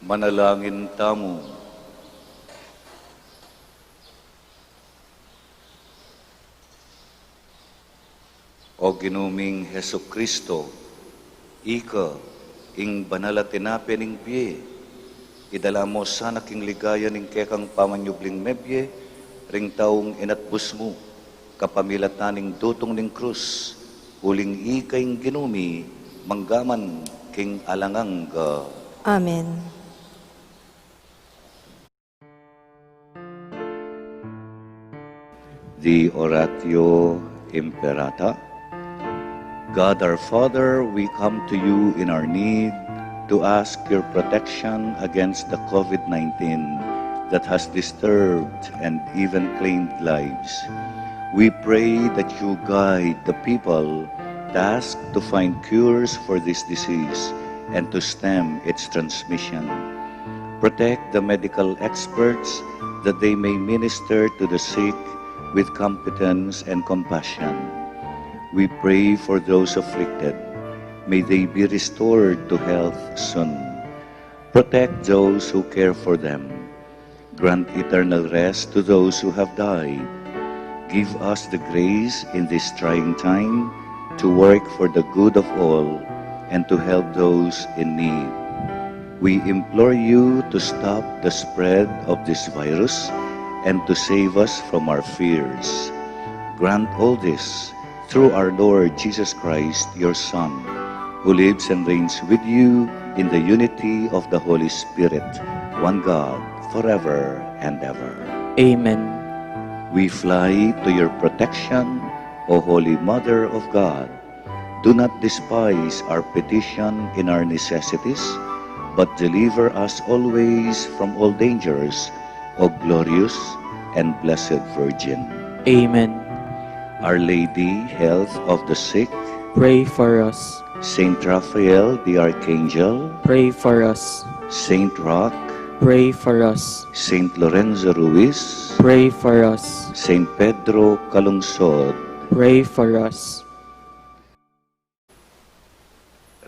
Manalangin tamu. O Ginu ming Jesucristo, ika ing banal a tinape ning bie, idala mo sana king ligaya ning kekang pamanyubling mebie ring taung inatbus mu kapamilatan ning dutung ning krus, uling ika ing Ginu mi, manggaman king alang angga. Amen. The Oratio Imperata. God our Father, we come to you in our need to ask your protection against the COVID nineteen that has disturbed and even claimed lives. We pray that you guide the people tasked to find cures for this disease and to stem its transmission. Protect the medical experts that they may minister to the sick with competence and compassion. We pray for those afflicted. May they be restored to health soon. Protect those who care for them. Grant eternal rest to those who have died. Give us the grace in this trying time to work for the good of all and to help those in need. We implore you to stop the spread of this virus and to save us from our fears. Grant all this through our Lord Jesus Christ, your Son, who lives and reigns with you in the unity of the Holy Spirit, one God, forever and ever. Amen. We fly to your protection, O Holy Mother of God. Do not despise our petition in our necessities, but deliver us always from all dangers, O glorious and blessed Virgin. Amen. Our Lady, health of the sick, pray for us. Saint Raphael the Archangel, pray for us. Saint Roch, pray for us. Saint Lorenzo Ruiz, pray for us. Saint Pedro Calungsod, pray for us.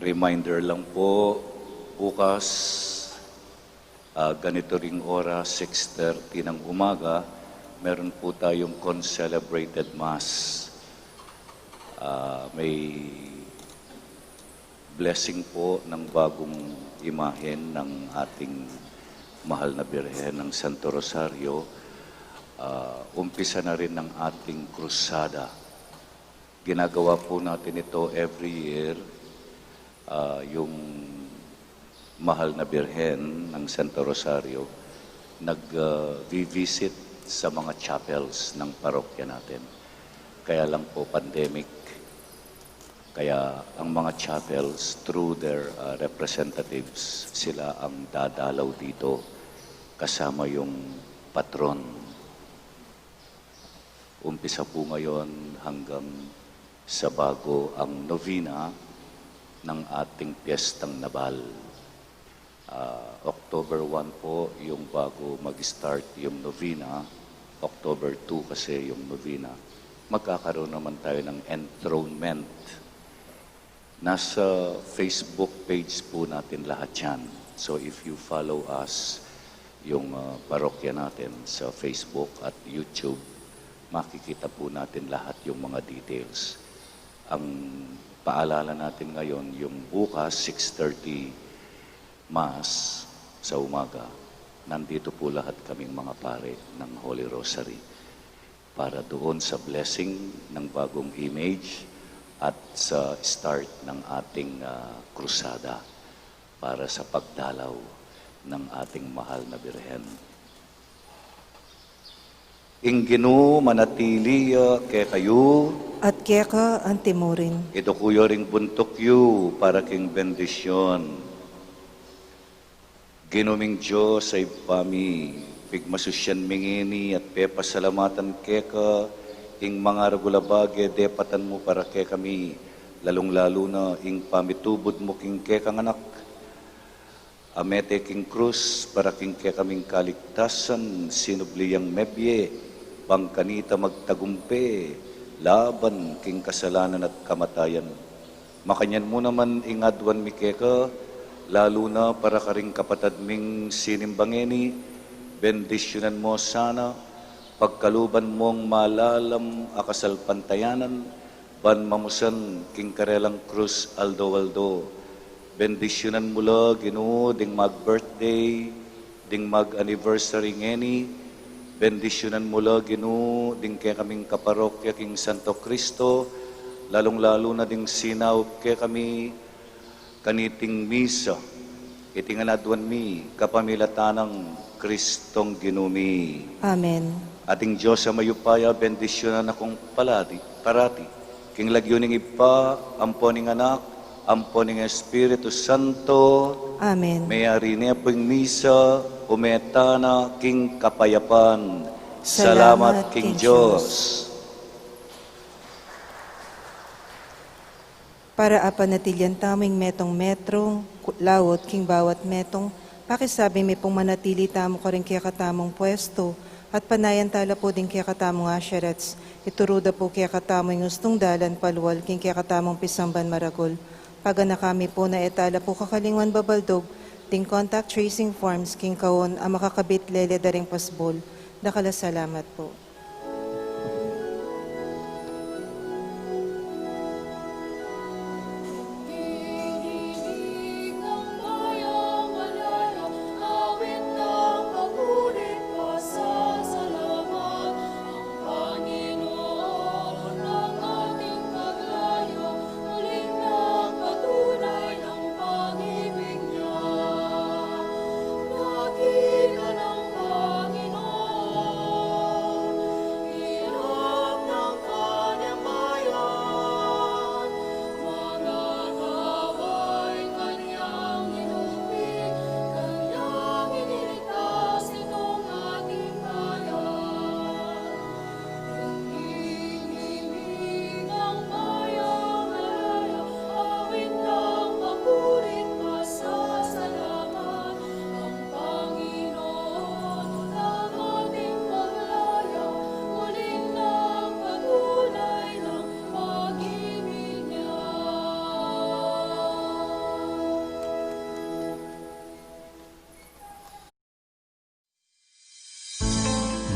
Reminder lang po, bukas, ah, ganito ring oras, six thirty ng umaga, meron po tayong concelebrated mass. Ah, may blessing po ng bagong imahen ng ating mahal na Birhen ng Santo Rosario. Ah, umpisa na rin ng ating krusada. Ginagawa po natin ito every year, ah, yung mahal na Birhen ng Santo Rosario, nag, ah, visit sa mga chapels ng parokya natin. Kaya lang po pandemic, kaya ang mga chapels, through their, ah, representatives, sila ang dadalaw dito kasama yung patron. Umpisa po ngayon hanggang sa bago ang novena ng ating Piyestang Nabal. Ah, October one po yung bago mag-start yung novena. October two kasi yung novena. Magkakaroon naman tayo ng enthronement. Nasa Facebook page po natin lahat yan. So if you follow us, yung, ah, parokya natin sa Facebook at YouTube, makikita po natin lahat yung mga details. Ang paalala natin ngayon, yung bukas, six thirty Mass sa umaga, nandito po lahat kaming mga pare ng Holy Rosary para doon sa blessing ng bagong image at sa start ng ating, ah, krusada para sa pagdalaw ng ating mahal na Birhen. Ing Ginu manatili ya kekayu. At keka antimurin. Iduku yu ring buntuk yu para king bendisyon. Ginu ming Dios a Ibpa mi, pigmasusyan mi ngeni at pepasalamatan keka ing mangaragul a bage depatan mu para kekami, lalung-lalu na ing pamitubud mu king kekang Anak a mete king krus para king kekaming kaligtasan, sinubli yang mebie, bang kanita magtagumpe laban king kasalanan at kamatayan. Makanyan mu naman ing aduan mi keka, Lalu na para karing kapatad ming sinimba ngeni, bendisyunan mu sana, pagkaluban mung malalam a kasalpantayanan, ban mamusan king karelang krus aldo-aldo. Bendisyunan mu la, Ginu, ding mag-birthday, ding mag-anniversary ngeni. Bendisyunan mu la, Ginu, ding kekaming kaparokya king Santo Cristo, lalung-lalu na ding sinaup kekami kaniting misa. Iti ngan aduan mi kapamilatan nang Kristong Ginu mi. Amen. Ating Dios a mayupaya, bendisyunan na kung palati, parati. King lagyu ning Ibpa, ampo ning Anak, ampo ning Espiritu Santo. Amen. Meyari ne pu ing misa, ume tana king kapayapan. Salamat king Dios. Para apanatilian tamu ing metung-metung ku-, laut king bawat metung, pakisabi mi pung manatili tamu karing kekatamung pwestu, at panayan tala pu ding kekatamung usherettes, ituru da pu kekatamu ing ustung dalan palual king kekatamung pisamban maragul. Paganakan mi pu na e tala pu kakalingwan babaldug ding contact tracing forms king kaon a makakabit lele da ring pasbul. Dakal a salamat pu.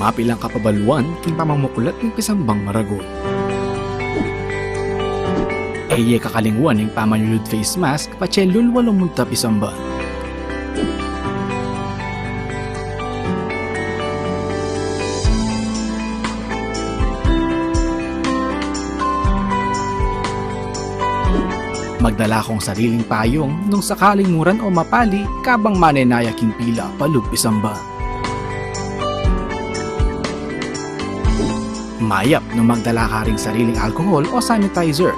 Mapilang kapabaluan king pamamuklat ning pisambang maragul. E ye kakalingwan ing pamanyulud face mask patse lulwa lumunta pisamban. Magdala kung sariling payung nung sakaling muran o mapali kabang manenaya king pila palub pisamban. Mayap nung magdala ka ring sariling alcohol o sanitizer.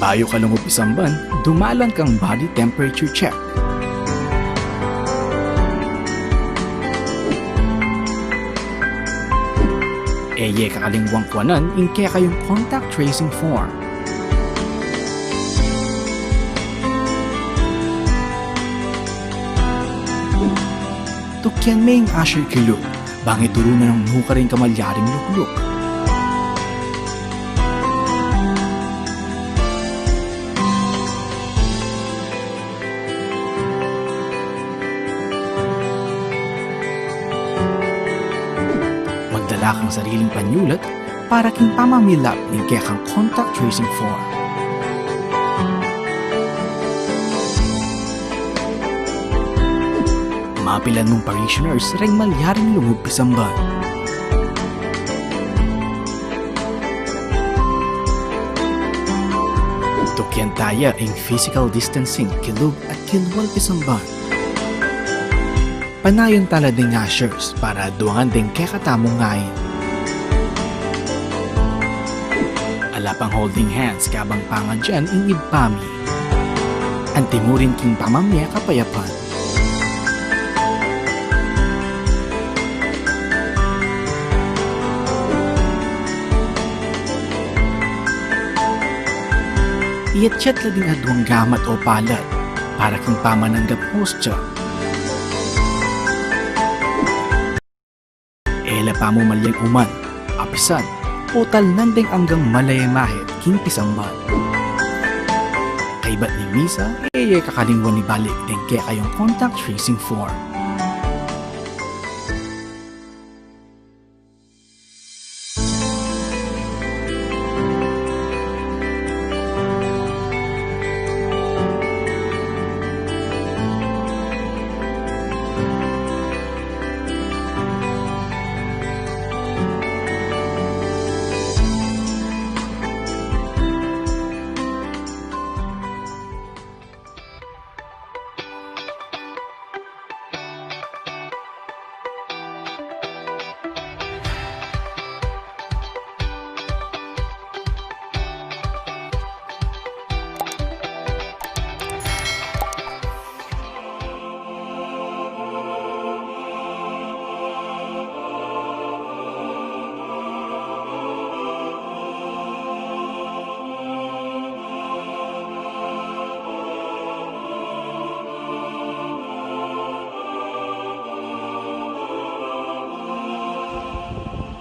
Bayu ka lungub pisamban, dumalan kang body temperature check. E ye kakalingwang kuanan ing kekayung contact tracing form. Tukyan me ing usher kilub, bang ituru na nung nukarin kamalyaring lukluk. Magdala kang sariling panyulat para king pamamilap ning kekang contact tracing form. Mapilan mung parishioners reng malyaring lungub pisamban. Tukyan taya ing physical distancing kilub at kilwal pisamban. Panayan tala ding ushers para aduangan ding kekatamung ngain. Ala pang holding hands kabang pangadyan ing Ibpa mi. Antimurin king pamamie kapayapan. Iyatyat la ding aduang gamat o palad para king pamananggap hostya. tamu malyang uman, apisan, o talnan deng anggang malaymahe king pisamban. Kaybat ning misa, e ye kakalingwan ibalik deng kekayung contact tracing form.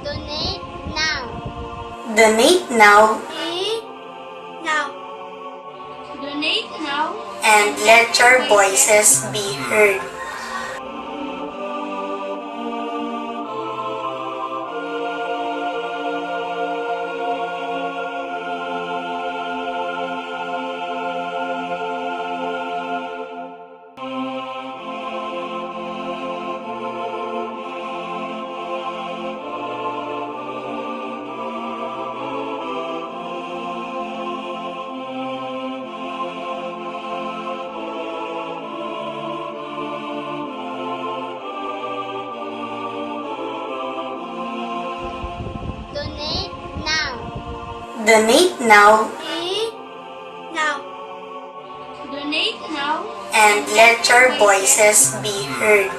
Donate now. Donate now. Donate now. Donate now. And let your voices be heard. Donate now. Donate now. Donate now. Donate now. And let your voices be heard.